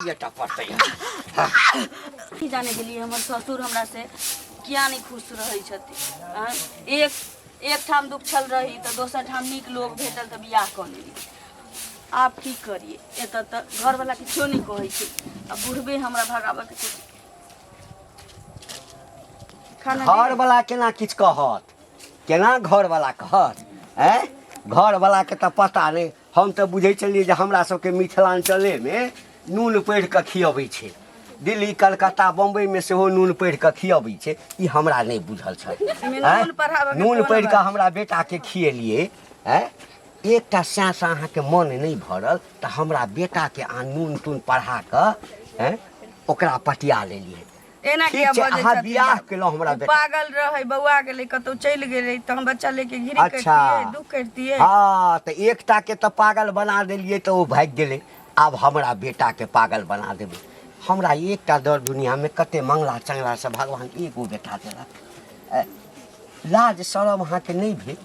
बेटा पड़तै। की जाने गेलियै, हमर ससुर हमरा से किया नहि खुश रहै छथिन? आँय? एक एक ठाम दुखछल रही तऽ दोसर ठाम नीक लोग भेटल तऽ बियाह कऽ लेली। आब की करियै? एतऽ तऽ घरवला किछो नहि कहै छै आ बुढ़बे हमरा भगाबऽके छै। खाना घर वाला केना किछु कहत? केना घर वाला कहत? आँय, घर वाला के तऽ पता नहि। हम तऽ बुझै छलियै जे हमरा सबके मिथिलाञ्चलेमे नून पढ़ि कऽ खियबै छै, दिल्ली कलकत्ता बम्बईमे सेहो नून पढ़ि कऽ खियबै छै, ई हमरा नहि बुझल छल। एहिमे आँय? नून पढ़ाबऽके नून कोन पढ़ि कऽ बात? हमरा बेटाके खियेलियै। आँय, एकटा सएसँ अहाँके मन नहि भरल तऽ हमरा बेटाके अहाँ नून तून पढ़ा कऽ, आँय, ओकरा पटिया लेलियै। एना ठीक किया छै, बजै अहाँ छथिन बियाह बाप? केलहुँ हमरा ओ बेटा। पागल रहै, बौआ गेलै, कतहु चलि गेलै तऽ हम बच्चा लेके घिरी अच्छा। करितियै, दुख करितियै? हँ, तऽ एकटाके तऽ पागल बना देलियै तऽ ओ भागि गेलै, आब हमरा बेटाके पागल बना देबै? हमरा एकटा दर दुनिआँमे कते मंगला चंगलासँ भगवान एगो बेटा देलक। ए, लाज शरम अहाँके नहि भेल?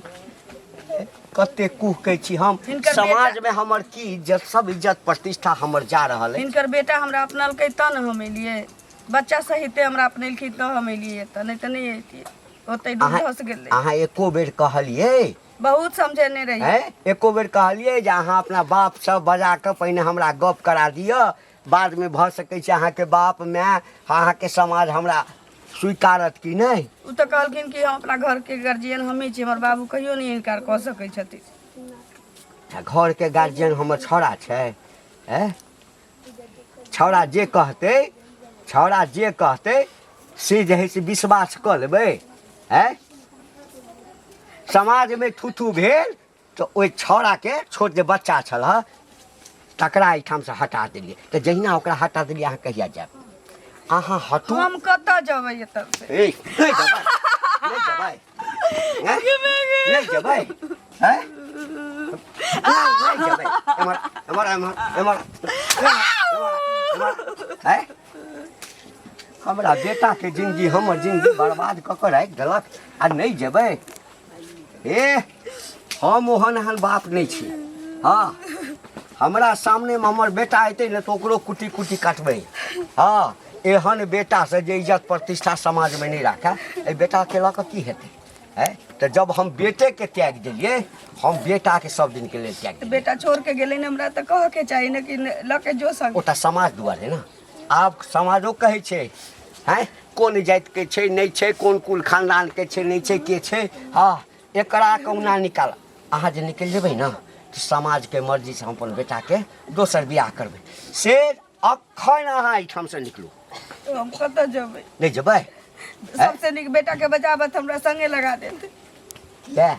ए, कते कुहकै छी हम। हिनकर बेटा- समाजमे हमर की इज्जत, सब इज्जत प्रतिष्ठा हमर जा रहल अछि। हिनकर बेटा हमरा अपनलकै तऽ ने हम एलियै। बच्चा सहिते हमरा अपनेलखिन तऽ हम एलियै एतऽ, नहि तऽ नहि अयतियै। ओतै डूब अहाँ धस गेलै। अहाँ एको बेर कहलियै? बहुत समझेने रहियै। हैं, एको बेर कहलियै जे अहाँ अपना बापसँ बजा कऽ पहिने हमरा गप करा दिअ, बादमे भऽ सकै छै अहाँके बाप माय, अहाँके समाज हमरा स्वीकारत कि नहि? ओ तऽ कहलखिन कि हम अपना घरके गार्जियन हमही छी, हमर बाबू कहियो नहि इनकार कऽ सकै छथिन। आ घरके गार्जियन हमर छौड़ा छै? हैं, छौड़ा जे कहतै, छौड़ा जे कहतै से जे हइ से विश्वास कऽ लेबै? हैं, समाजमे थूथू भेल तऽ ओहि छौड़ाके, छोट जे बच्चा छल हँ, तकरा एहिठामसँ हटा देलियै। तऽ जहिना ओकरा हटा देलियै, अहाँ कहिया जायब? अहाँ हटू। हम कतऽ जेबै एतऽ से? ए, नहि जेबै? नहि जेबै? हैं? नहि जेबै? हैं? नहि, नहि जेबै? एम्हर, एम्हर, एम्हर, एम्हर, एम्हर, एम्हर, हैं? हमरा बेटाके जिंदगी, हमर जिंदगी बर्बाद कऽ कऽ राखि देलक आ नहि जेबै? ए, हम ओहन एहन बाप नहि छी। हँ, हमरा सामनेमे हमर बेटा अयतै ने तऽ ओकरो कुटी कुटी काटबै। हँ, एहन बेटासँ जे इज्जत प्रतिष्ठा समाजमे नहि राखै, एहि बेटाके लऽ कऽ की हेतै? है तऽ जब हम बेटेके त्यागि देलियै, हम बेटाके सब दिनके लेल त्यागि तऽ देलियै। बेटा छोड़ के गेलै ने हमरा, तऽ कहऽ के चाही ने कि लऽ के जो संग। ओ तऽ समाज दुआरे ने। आब समाजो कहै छै, हैं, कोन जातिके छै, नहि छै, कोन कुल खानदानके छै, नहि छै, के छै। हँ, एकरा कहुना निकाल। अहाँ जे निकलि जेबै ने तऽ समाजके मर्जीसँ हम अपन बेटाके दोसर बियाह करबै। से अखन अहाँ एहिठामसँ निकलू। हम कतऽ जेबै? नहि जेबै? सबसे नीक बेटाके बजाबत, हमरा संगे लगा देत। किया?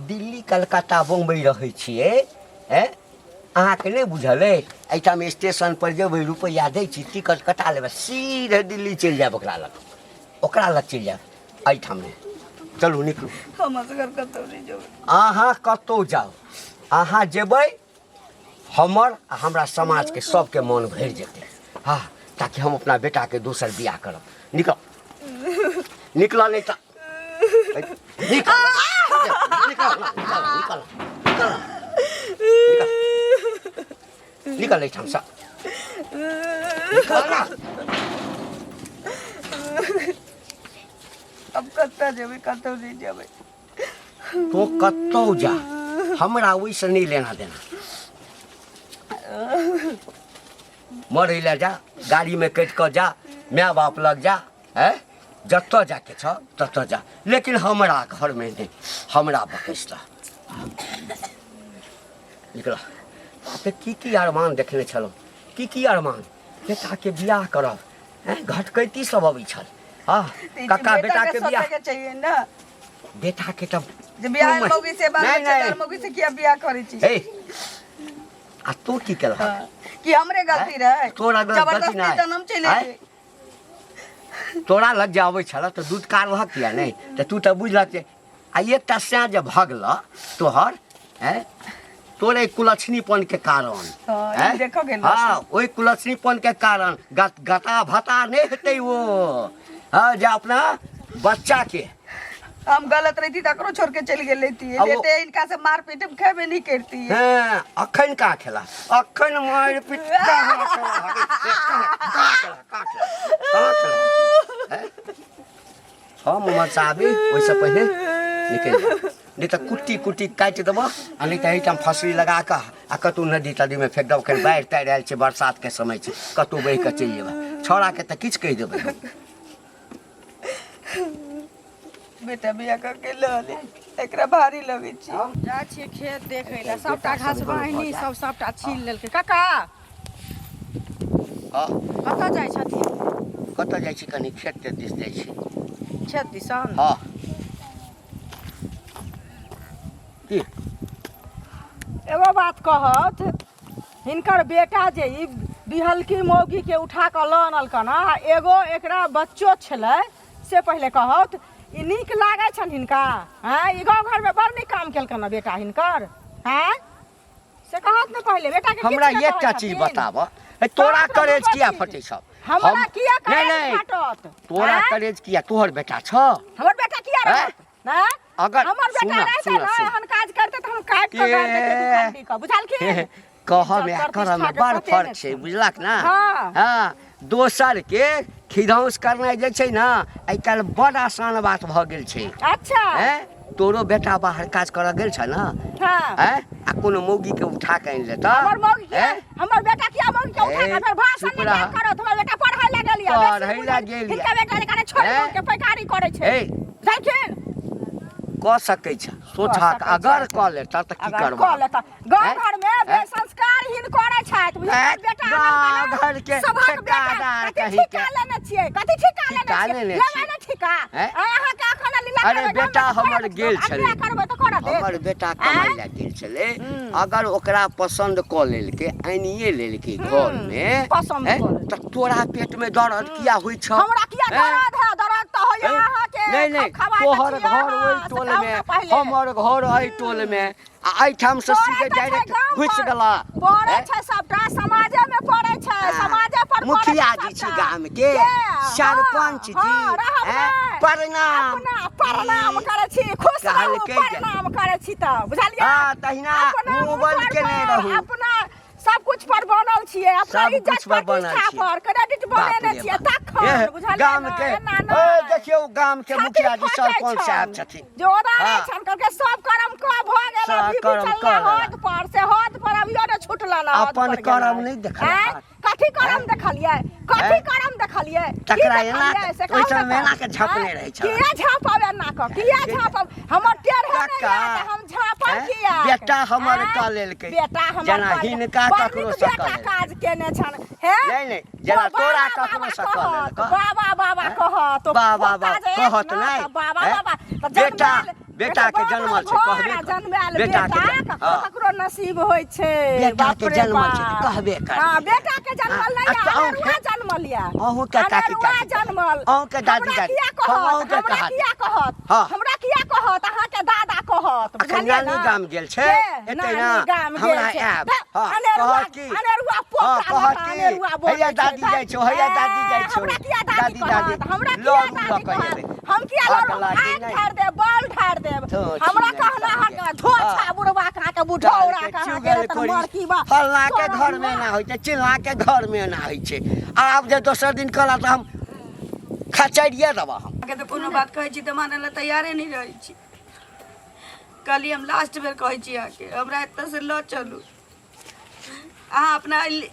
दिल्ली कलकत्ता बम्बई रहै छियै, ऐं, अहाँके नहि बुझल अइ? एहिठाम स्टेशन पर जेबै, रुपैआ दै छी, टिकट कटा लेबै, सीधे दिल्ली चलि जायब, ओकरा लग, ओकरा लग चलि जायब। एहिठाम नहि। चलू, निकलू। हम असगर कतहु नहि जेबै। अहाँ कतहु जाउ, अहाँ जेबै हमर आ हमरा समाजके सबके मन भरि जेतै। हँ, ताकि हम अपना बेटाके दोसर बियाह करब। निकल, निकल, नहि तऽ निकल, निकल, निकल, निकल, निकल, निकल, निकल एहिठामसँ, निकल ना। अब कतऽ जेबै? कतहु नहि जेबै। तो कतहु जा, हमरा ओहिसँ नहि लेना देना। मरै लए जा, गाड़ीमे कटि कऽ जा, माय बाप लग जा, हैं, जतऽ जाके छ ततऽ जा, लेकिन हमरा घरमे नहि, हमरा बकैस निकल। बाप रे, की की अरमान देखने छलहुँ, की की अरमान! बेटाके बियाह करब, हैं, घटकैती सब अबै छल। हँ कक्का, बेटाके बियाह के चाहिए ने। बेटाके तऽ जे बियाह तू मौगी से बाल नहि, बच्चा नहि। मौगी से किया बियाह करै छी? हे, आ तू की केलहक? हाँ, कि हमरे गलती रहे? तोरा गलती जबरदस्ती नहि। तऽ हम चलि आँय? एलियै। तोरा लग जे अबै छल तऽ दूध कारलहक किया नहि? तऽ तू तऽ बुझलक जे आ एकटा सैं जे भगल तोहर, हैं, तोरे कुलक्षणीपन के कारण। हाँ, ई हैं? देखऽ गेल। हाँ, ओहि कुलक्षणीपन के कारण गता भता नहि हेतै ओ। हाँ, जे अपना बच्चा के हम गलत रही तऽ अकरो छोड़ के चलि गेल रहितियै। अब वो- एते इनका से मारपीट हम खेबे नहीं करतियै। हाँ, अखन कहाँ खेला, अखन मारि पीट कहाँ खेला? हगे, कहाँ कहाँ खेला, कहाँ खेला, कहाँ खेला? हैं? हम उम्हर से आबी ओहिसँ पहिने निकलि जा, नहि तऽ कुट्टी कुट्टी काटि देबह आ नहि तऽ एहिठाम फसरी लगा कऽ आ कतहु नदी तदीमे फेंक देबह। एखन बाढ़ि ताढ़ि आयल छै, बरसातके समय छै, कतहु बहि कऽ चलि जेबै। छौड़ाके तऽ किछु कहि देबै हम। बेटा बियाह कऽ के लऽ ले, एकरा भारी लगै छै। जाइ छियै खेत देखै लए, सबटा घास बाहिनी सब सबटा छील लेलकै। काका, हँ। कतऽ जाइ छथिन? कतऽ जाइ छी? कनि खेत तेत दिस जाइ छी। खेत दिसन? हँ। की? एगो बात कहत, हिनकर बेटा जे ई बिहलकी मौगी के उठा कऽ लऽ अनलकन आ एगो एकरा बच्चो छलै, से पहिले कहत, ई नीक लागै छनि हिनका? हँ, ई गाँव घरमे बड़ नीक काम केलकन बेटा हिनकर? हँ, से कहत ने पहिले बेटा के। हमरा एकटा चीज बताब, तोरा करेज किया फटै छौ? हमरा किया करेज फाटत? तोरा करेज किया? तोहर बेटा छ? हमर बेटा किया रहत? अगर हमर बेटा रहतै ने एहन काज करतै तऽ हम काटि कऽ गाड़ि देतै दुखंडी कऽ, बुझलखिन? कहऽ में आ करऽ में बड़ फर्क छै, बुझलक ना? हँ, दोसर के खिधौस करनाइ जे छै ने, आइ काल्हि बड़ आसान बात भऽ गेल छै। अच्छा। हैं, तोरो बेटा बाहर काज करऽ गेल छ ने? हाँ। हैं, आ कोनो मौगी के उठा के आनि लेता? हमर मौगी किया? हैं? हमर बेटा किया मौगी के उठा के? ए, फेर भाषण चुप नहि रह। करत। हमर बेटा पढ़ै लए गेल या। पढ़ै लए गेल या। हिनका बेटा के छोड़ हैं? के पैकारी करै छै। ए। बुझलखिन? कऽ सकै छ, सोचहक। सकै अगर छै। कऽ लेता तऽ की अगर करबह? कऽ लेता, गाँव हैं? घर में हैं? बेसंस्कारहीन करै छथि, बुझलियै? हैं? बेटा गाँव अनलकन, घर के सभक बेटा ठेकादार कथी कहीं ठीका के। लेने छियै? कथी ठीका लेने ठीका छियै? लेने लेबै छियै। ने ठीका? हैं? आ, अहाँके अखन लीला अरे करबै, बेटा गाममे तऽ हमर करत गेल लोक। छलै। अन्याय करबै तऽ करऽ देत। हमर बेटा कमाइ लए गेल छलै, अगर ओकरा पसन्द कऽ लेलकै, आनिए लेलकै घरमे, पसन्द हैं? कऽ लेलकै। तऽ तोरा पेटमे दर्द किया होइ छौ? हमरा किया हैं? दर्द है? दर्द तऽ होइया हैं? अहाँके। नहि नहि, खवाइ तऽ तोहर छियै घर अहाँ, ओहि से टोल खाउ मे, ने पहिले। हमर घर एहि टोल मे, आ एहिठाम से पड़ै सीधे तऽ छै डायरेक्ट गाँव घुसि पर। गेला। पड़ै हैं? छै सबटा, समाजे में पड़ै छै। हाँ। समाजे पर पड़ै मुखिया छै जी छी सबटा। गाम के, के? सरपंच हाँ, जी, हाँ, रहब हैं? ने। प्रणाम। अपना प्रणाम करै छी, खुश रहू। कहलकै जे- प्रणाम करै छी तऽ बुझलियै? हाँ, तहिना अपना मुँह बंद मुँह केने पर, रहू। अपना सब कुछ पर बनल छियै, अपना सब इज्जत कुछ पर बनल प्रतिष्ठा छियै। पर क्रेडिट बाप बनेने रे छियै बाप। तखन, एह, बुझलियै गाम ने? के एना ए, नहि। देखियौ गाम के छाती मुखिया जी फटै सरपंच साहब छनि। छथिन। जे ओदारै हाँ। छनि, कहलकै सब करम कऽ भऽ गेल, सब बीबी करम चलला कऽ लेलक। हद पर, से हद पर अभियो ने छुटलन। हद अपन पर करम गेलै। नहि देखलक। आँय? कथी करम आँय? देखलियै? कथी आँय? करम देखलियै? की तकरा एना देखलियै से ओहि कहू समय ने तऽ। एना के झपने आँय? रहै छल। किया झाँपब एना कऽ? किया झाँपब? हमर टेढ़े नहि काका, यऽ तऽ हम झाँपब आँय? किया? बेटा हमर आँय? कऽ लेलकै। बेटा हमर जेना कऽ लेलकै। हिनका बड़ ककरो नीक सँ बेटा कऽ लेलकै। काज केने छनि हे। नहि नहि, जेना बाबा तोरा बाबा ककरो सँ कऽ कहत, लेलकौ। बाबा बाबा आँय? कहत बाबा पोता बाबा जे अछि कहत ने, नहि, तऽ बाबा आँय? बाबा तऽ बेटा जनमायल बेटा के जनमल छै, घर कहबे आ कर। जनमायल बेटा के बेटा जन्म- ककरो हँ। ककरो नसीब होइ छै। बेटा बाप के रे जनमल छै तऽ बाप। कहबे करतै। हँ, बेटा के जनमल हँ, नहि, आ तऽ अनेरुआ अहूँ- जनमल यऽ। अहूँके काकी अनेरुआ काकी जनमल। अहूँके दादी हमरा दादी किया हम कहत? अहूँके हमरा कहत। किया कहत? हँ। हमरा किया कहत? अहाँके दादा कहत, अखन बुझलियै नानी ने? गाम गेल छै, के? एतै नानी ना, गाम गेल हमरा छै। आयब। तऽ हँ, अनेरुआ कहत की? अनेरुआ हँ, पोता कहत लगा की? अनेरुआ बोलै हैया छै। दादी जाइ छौ, हैया दादी जाइ छौ। हमरा किया दादी दादी, दादी, कहत? हमरा किया लड़ू लऽ दादी कऽ कहत? एबै। हम किया लड़ू? अगला दिन आगि नहि। ढारि देब, बल ढारि देब। धो हमरा छी कहना नहि अहाँके धोछा हँ। बुढ़वा के, अहाँके बुढ़ौरा के, अहाँके चुगल रतन खोरी मरकी बा फल्लाँ के तोरा घर में ना होइ छै, चिल्लाँ के घर में ना होइ छै। आब जे दोसर दिन कहला तऽ हम खचरिए देबऽ हम। अहाँके तऽ कोनो बात कहै छी तऽ मानै लए तैयारे नहि रहै छी। कहलियै, हम लास्ट बेर कहै छी अहाँके, हमरा एतऽसँ लऽ चलू। अहाँ अपना अयली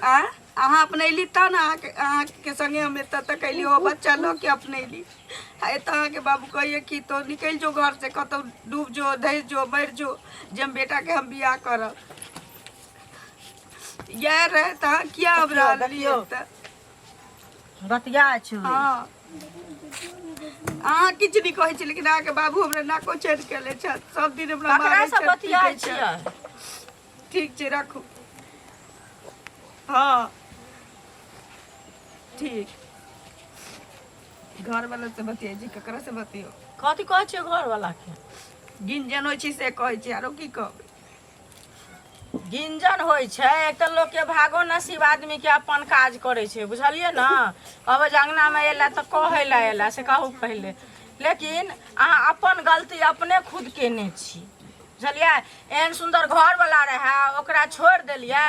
आँय, अहाँ अपने अयली तब ने अहाँके अहाँके संगे हम एतऽ तक अयली। ओ बच्चा लऽ के अपने अयली आ एतऽ अहाँके बाबू कहैए कि तो निकलि जो घरसँ, कतहु डूब जो, धसि जो, मरि जो, जे हम बेटाके हम बियाह करब। इएह रहै तऽ अहाँ किया हमरा अनलियै देखियौ। एतऽ? बतिया छी। हँ, अहाँ किछु नहि कहै छी, लेकिन अहाँके बाबू हमरा नाको चढ़ि केले छथि, सब दिन हमरा ककरा मारै से छथि, बतियाइ पीटै छथि। छियै? ठीक छै, राखू। हँ ठीक, घरवाला से बतियाइ छी, ककरा से बतियौ? कथी कहै छियै घरवाला के? गिंजन होइ छै से कहै छी, आरो की कहबै? गिंजन होइ छै। एक तऽ लोकके भागो नसीब आदमीके अपन काज करै छै, बुझलियै ने? कहबै जे अङ्गनामे अयला तऽ कहै लए अयला, से कहू पहिले। लेकिन अहाँ अपन गलती अपने खुद केने छी बुझलियै एहन सुन्दर घरवला रहए ओकरा छोड़ि देलियै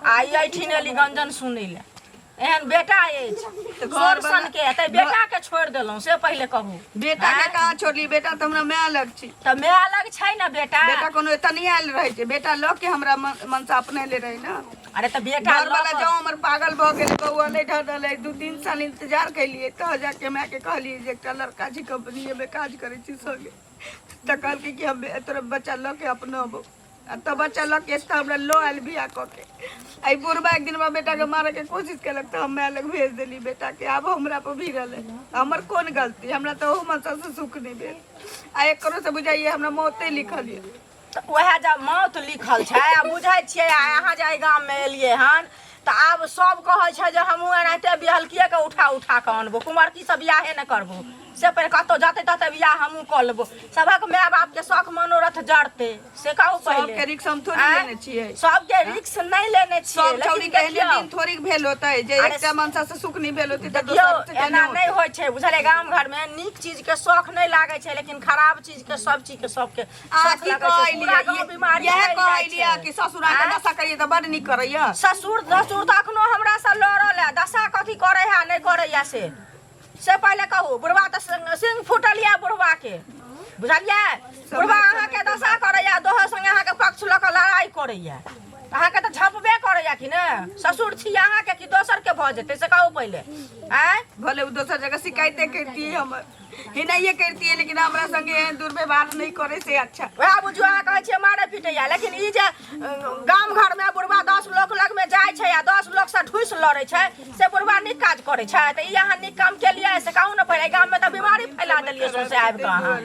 आ ई एहिठिन एली गंजन सुनै लए एहन बेटा अछि तऽ सोन घरवला- सन के तऽ बेटा के छोड़ि देलहुँ से पहिले कहू बेटा के कहाँ छोड़ली बेटा तऽ हमरा माय लग छी तऽ माय अलग छै ने बेटा बेटा कोनो एतऽ नहि आयल रहै छै बेटा लऽ के हमरा मनसा अपने ले रहै ने अरे तऽ बेटा घर वाला लऽ जँ हमर पागल भऽ गेल बौआ नहि ढल 2-3 साल इंतजार केलियै तऽ जाके मायके कहलियै जे एकटा लड़का छै कंपनीमे काज करै छी संगे तऽ कहलकै कि हम तोरा बच्चा लऽ के अपनो अबौ आ तब बच्चा लऽ के एतऽ हमरा लऽ आयल बियाह कऽ के आ ई बुढ़बा एक दिन हमरा बेटाके मारऽके कोशिश केलक तऽ हम माय लग भेज देली बेटाके आब हमरा पर भिड़ल है हमर कोन गलती हमरा तऽ ओहू मनसासँ सुख नहि भेल आ एकरो से बुझाइए हमरा मौते लिखल यऽ तऽ उएह जब मौत लिखल छै आ बुझै छियै आ अहाँ जे एहि गाममे एलियै हन तऽ आब सब कहै छै जे हमहूँ एनाहिते बिहलकिएके उठा उठा कऽ अनबो कुमरकीसँ बियाहे नहि करबो से पहिले कतहु जतै ततै बियाह हमहूँ कऽ लेबो सभक माय बापके शौख मनोरथ जरतै से कहू पहिले सबके रिक्स हम थोड़ी आँय? लेने छियै सबके रिक्स नहि लेने छियै सब लेकिन छौड़ी के एहने देखियौ दिन थोड़ी भेल होतै जे अरे एकटा मनसा से सुख नहि भेल होतै तऽ देखियौ दोसर से एना केना नहि होतै होइ छै बुझलियै गाम घरमे नीक चीजके शौख नहि लागै छै लेकिन खराब चीजके सब चीजके सबके अहाँ शौख की लागै छै पूरा गाँव कहलियै बीमारी इएह फैल जाइ कहलियै छै कि ससुर अहाँके आँय? दशा करियै तऽ बड नीक करैया ससुर ससुर तऽ अखनो हमरा से लड़ल है दशा कथी करे है नहि करैया से से पहिले कहू बुढ़वा तऽ सिंह फूटल यऽ बुढ़वा के बुझलियै बुढ़वा अहाँके दशा करैया दोहर संगे अहाँके पक्ष लऽ कऽ लड़ाइ करैया अहाँके तऽ झपबे करैया कि ने ससुर छी अहाँके कि दोसर के भऽ जेतै से कहू पहिले आँय भले ओ दोसर जगह शिकायते करतियै हमर हिनाइए करतियै लेकिन हमरा संगे एहन दुर्व्यवहार नहि करे से अच्छा वएह बुझियौ अहाँ कहै छियै मारै पीटैया लेकिन ई जे गाम घरमे बुढ़वा 10 लोक लगमे जाइ छै आ 10 लोकसँ ढूसि लड़ै छै से बुढ़वा नीक काज करै छै तऽ ई अहाँ नीक काम केलियै से कहू ने पहिले गाममे तऽ बीमारी फैला देलियै सौंसे आबि कऽ अहाँ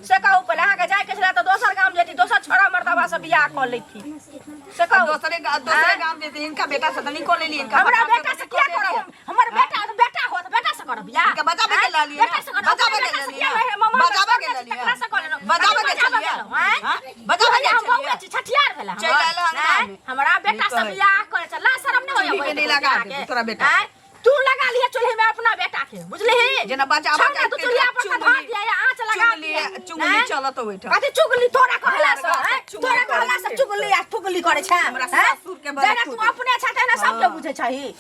से कहू पहिले अहाँके जाइके छलै तऽ दोसर गाम जैती दोसर छोड़ा मर्दबा से बियाह कऽ लैती से कहू दोसरे गाम जेती हिनका बेटा से तऽ निको लेली हिनका हमरा बच्चा बेटा से से तऽ किया निको करब लेलियै। हम? हमर बेटा बेटा होत बेटा से करब बियाह हिनका बजाबे के लऽ लिअ बेटा से करब बजाबे के बेटा लऽ से लिअ किया रहे? मामा बजाबे के लऽ लिअ तकरा से कऽ लेलहुँ। बजाबे के बजाबे छलियै गेलहुँ, आँय? हाँ? बजाबे के हम छलियै बौआ छी, छठियार भेला चलि हमर। आयल हन आँय? गाममे। हमरा बेटा से कहै। बियाह करे छै ला शरम नहि होइया चूल्ही में बौआ नहीं लगा अहाँके? देबौ तोरा बेटा आँय? तू लगा लिहे चूल्ही में अपना बेटा के बुझलिही जेना बजाबे छौ ना, तू के चूल्हा पर चुगली- धर दिया या आँच लगा चुगली दिया चुगली आँय? चलत ओहिठाम कथी चुगली तोरा कहला से हमरा आँय? चुगली तोरा कहला से करै छै। चुगली आ ठुगली करे छै हमरा आँय? ससुर के बड़ा जेना तू ठुगली। अपने छै तेना सबके बुझै छही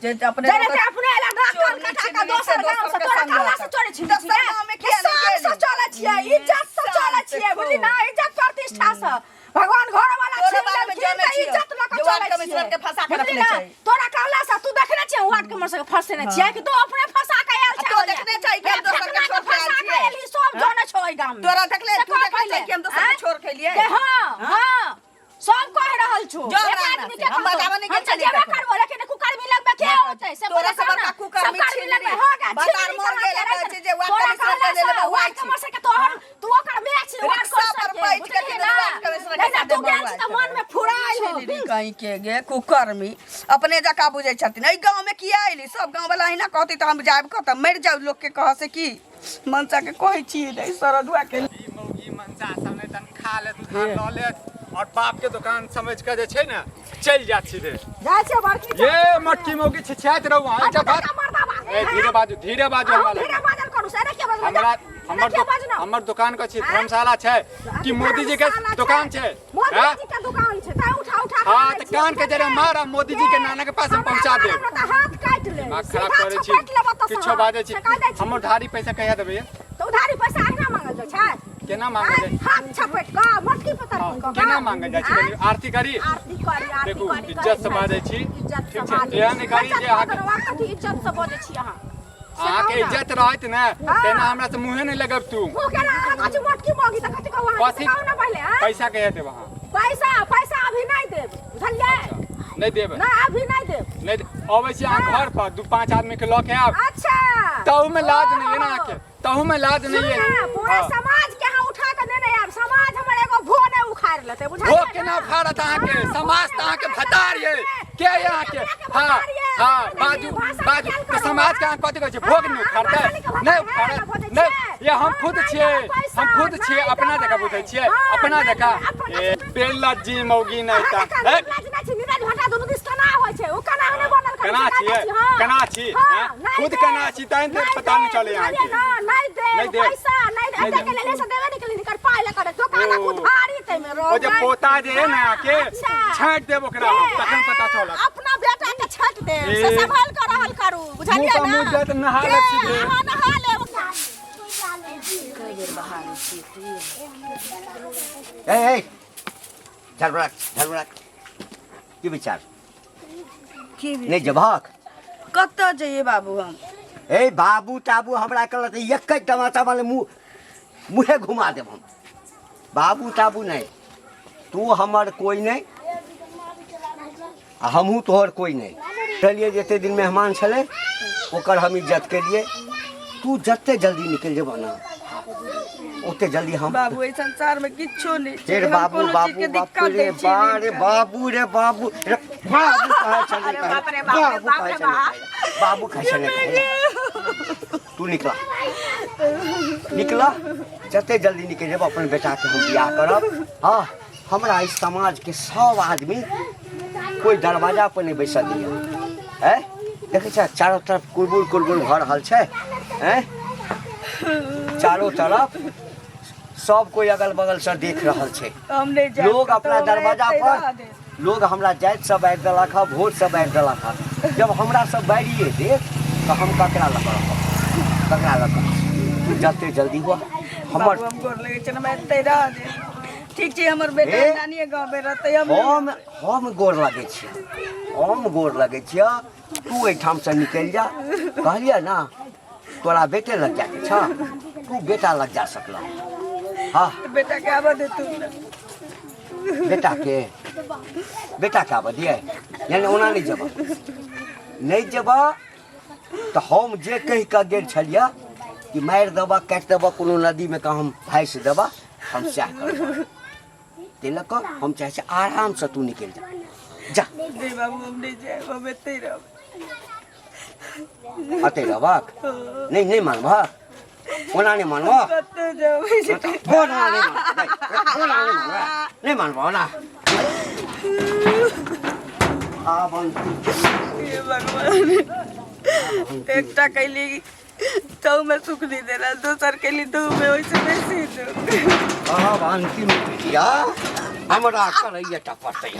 जे अपने जेना ते अपने एला नाक कान चोरनी कटा कऽ छिनरी दोसर से गाम से दोसर के तोरा संग कहला से रहत। चोरी छिनरी दोसर छियै। गाँवमे किया नहि शान से गेली? चलै छियै इज्जत से चलै शान से छियै बुझली खूब। ना इज्जत प्रतिष्ठा से भगवान घर वाला तोरो छीन बारेमे लेलखिन जानै तऽ छियौ, इज्जत लऽ कऽ जे वार्ड चलै कमिश्नर छियै के फंसा के बुझली रखने ना छै। तोरा कहला से तू देखने छियै वार्ड कमिश्नर के फंसेने छियै कि तू अपने फंसा के आयल आ छै तों देखने छही कि हम दोसर के छोड़ के आयल फंसा के छियै? एलही सब जानै छौ एहि गाम में तोरा देखले से तू कह देखले पहिले, छै कि हम दोसर के आँय? छोड़ के एलियै के हाँ हाँ सब कह रहल छौ जो एक हमरा आदमी से, के हम कहतौ। बजाबे नहि हम गेल तऽ छलियै जेबे ककरो। करबो लेकिन कुकर्मी लगबे के होतै से तोरा पहिले से कह बड़का ना। कुकर्मी सब कर्मी छिनरी। लगबे हो गा भतार छिनरी मर कहाँ गेल के कहै रहै छै जे वार्ड तोरा कमिश्नर के कहला लेले से बौआइ वार्ड छी। कमिश्नर के तोहर तू ओकर माय छी वार्ड रिक्शा पर कमिश्नर के बैठ के बुझलिही किदन ना वार्ड कमिश्नर के नहीं ना साथे तू गेल बौआइ छी तऽ छै। मन में फुराइ हो छिनरी कहीं के गे कुकर्मी अपने जकाँ बुझै छथिन एहि गाँवमे किया अयली सब गाँववला अहिना कहतै तऽ हम जायब कतऽ मरि जाउ लोकके कहऽ से की मनसा के कहै छियै रे सरदुआ के ई मौगी मनसा सब नहि तन खा लेत उधार लऽ लेत और बाप के दुकान समझ के जे छै ने चलि जायत सीधे जाइ छै बड़की ये मटकी मौगी छिछियाइत रहू अहाँ एकटा बात ए धीरे बाजू धीरे बाजू हमरा लग। धीरे बाजल करू से के बाजू हमरा हमर के बाजू हमर दुकान के छी धर्मशाला छै कि मोदी जी के दुकान छै मोदी हैं? जी के दुकान छै तै उठा उठा के हाँ आनै तऽ छियै, कान के जरे मार आ मोदी जी के नाना के पास हम हमरा पहुंचा देब मारब तऽ हाथ काटि लेब दिमाग खराब सीधा करै छी छपटि लेब ओतऽ सँ किछो हाथ। बाजै छी से कहि दै छी। हमर उधारी पैसा कहिया देबै ये? तऽ उधारी पैसा अहिना मांगल जाइ छै केना मांगल आँय, जाइ हाथ छपटि कऽ मोटकी पतर हाँ, कऽ केना मांगल जाइ छै आँय? कनि आरती करी आरती करी आरती देखू, करी इज्जत से करै बाजै छै। छी। इज्जत से ठीक छै, बाजै एहन नहि करी छी। जे अहाँके- बेज्जत कऽ कथी इज्जत से बजै छी अहाँ से अहाँके कहू ना। इज्जत रहत ने हाँ। तेना हमरा से मुँहे नहि लगब तू मुँह केना अहाँ कहै छी मोटकी मौगी तऽ कथी कहू अहाँ कथी? से कहू ना पहिले आँय? पैसा कहिया देब अहाँ पैसा पैसा अभी नहीं देब बुझलियै नहि देब ना अभी नहीं देब नहि अबै छी अहाँ घर पर दू पाँच आदमी के लऽ के आयब अच्छा तहू में लाज नहीं है ना अहाँके तहू में लाज नहीं है सुनू ना, पूरा हाँ। समाज के अहाँ उठा के नेने आयब समाज हमर एगो भो नहीं उखाड़ लेतै बुझलियै भो केना उखाड़त अहाँके समाज तऽ अहाँके भतार ये के ये अहाँके हाँ हाँ बाजू बाजू तऽ समाज के अहाँ कथी कहै छियै भोग नहि उखाड़तै नहि उखाड़त नहि ये हम खुद छियै हम खुद छियै अपना जकाँ बुझै छियै अपना जकाँ ए बेलज्जी मौगी नहि तऽ ए, केना छियै केना छी हैं? खुद केना छी तैं तऽ पता नहि चलै अहाँके नहीं देब। पैसा नहीं नहीं एते देब। के लेले से देबे नहीं केली कर पाइ लऽ करे दोकानक ओ। उधारी तै में ओ जे पोता जे है ना के अच्छा। छाँटि देब ओकरा हम, के? तखन पता चलत। अपना बेटा के छाँटि देब से ए। संभाल कर रहल करू बुझलियै मुँह पर ना मुँह जायत नहा के? लेब सीधे। अहाँ नहा लेब कई बेर बहारै छियै तैयो ए ए झाड़ू राख, झाड़ू राख। की विचार? की नहि जेबहक? कतऽ जइए बाबू हम? ए बाबू ताबू हमरा कहलक एक तमाचा वाले मुँह मुँहे घुमा देब हम। बाबू ताबू नहि, तू हमर कोइ नहि आ हमहूँ तोहर कोइ नहि। चलिए जते दिन मेहमान छलै ओकर हम इज्जत केलिए, तू जते जल्दी निकलि जेबह ना ओते जल्दी हम बाबू एहि संसार में किछो नहीं छै। रे हम बाबू कोनो चीज बाबू के बापू दिक्कत रे दै छियै बा रे नहीं। बाबू रे बाबू रे बाबू कहै छलै अरे बाप रे बाप रे बाबू बाप कहै रे छलै बाप। बाबू कहै छलै तू निकला निकला जते जल्दी निकलि जेब अपन बेटाके हम बियाह करब। हाँ हमरा इस समाजके सब आदमी कोई दरवाजा पर नहीं बैसल दिया है। देखै छ चारो तरफ कुलबुल कुलबुल भऽ रहल छै हैं, चारो तरफ सब कोई अगल बगल से देख रहल छै। हम नहीं जायब लोग कतौ, अपना हमरा दरवाजा एतै पर रहऽ दे। लोग हमरा जाति सब बारि देलक हँ, भोट सब बारि देलक हँ। जब हमरा सब बारिए देत तऽ हम ककरा लऽ कऽ रहब, ककरा लऽ कऽ? तू जते जल्दी हुआ हमर बाबू हम गोर लगै छै, हमरा एतै रहऽ दे। ठीक छै, हमर बेटा ए? नानिये गाँव में रहतै। हम हम गोर लगै छियै, हम गोर लगै छियै, तू एहिठामसँ निकलि जा। कहलियै ना तोरा बेटे लग जाके छ, तू बेटा लग जा सकल। हाँ बेटा के आबऽ दे तू। बेटा के, बेटा के आबऽ दियै? यानी ओना नहि जेबह, नहि जेबह तऽ हम जे कहि कऽ गेल छलियै कि मारि देबह काटि देबह कोनो नदीमे कऽ हम भासि देबह, हम सएह करब। ताहि लऽ कऽ हम चाहै छी आरामसँ तू निकलि जा। जा नहीं बाबू हम नहीं जायब, हम एतै रहब। अतै रहबक? नहि नहि मानबह, ओना नहि मानबह। कतऽ जेबै? ओना नहि मानबह, ओना नहि मानबह, नहि मानबह ओना। आब हे भगवान, एकटा कैली तहु में सुख नहीं दे रहा, दोसर कैली तहु में ओहिसे बेसी दुख। आब अंतिम क्रिया हमरा करैए टा पड़तै।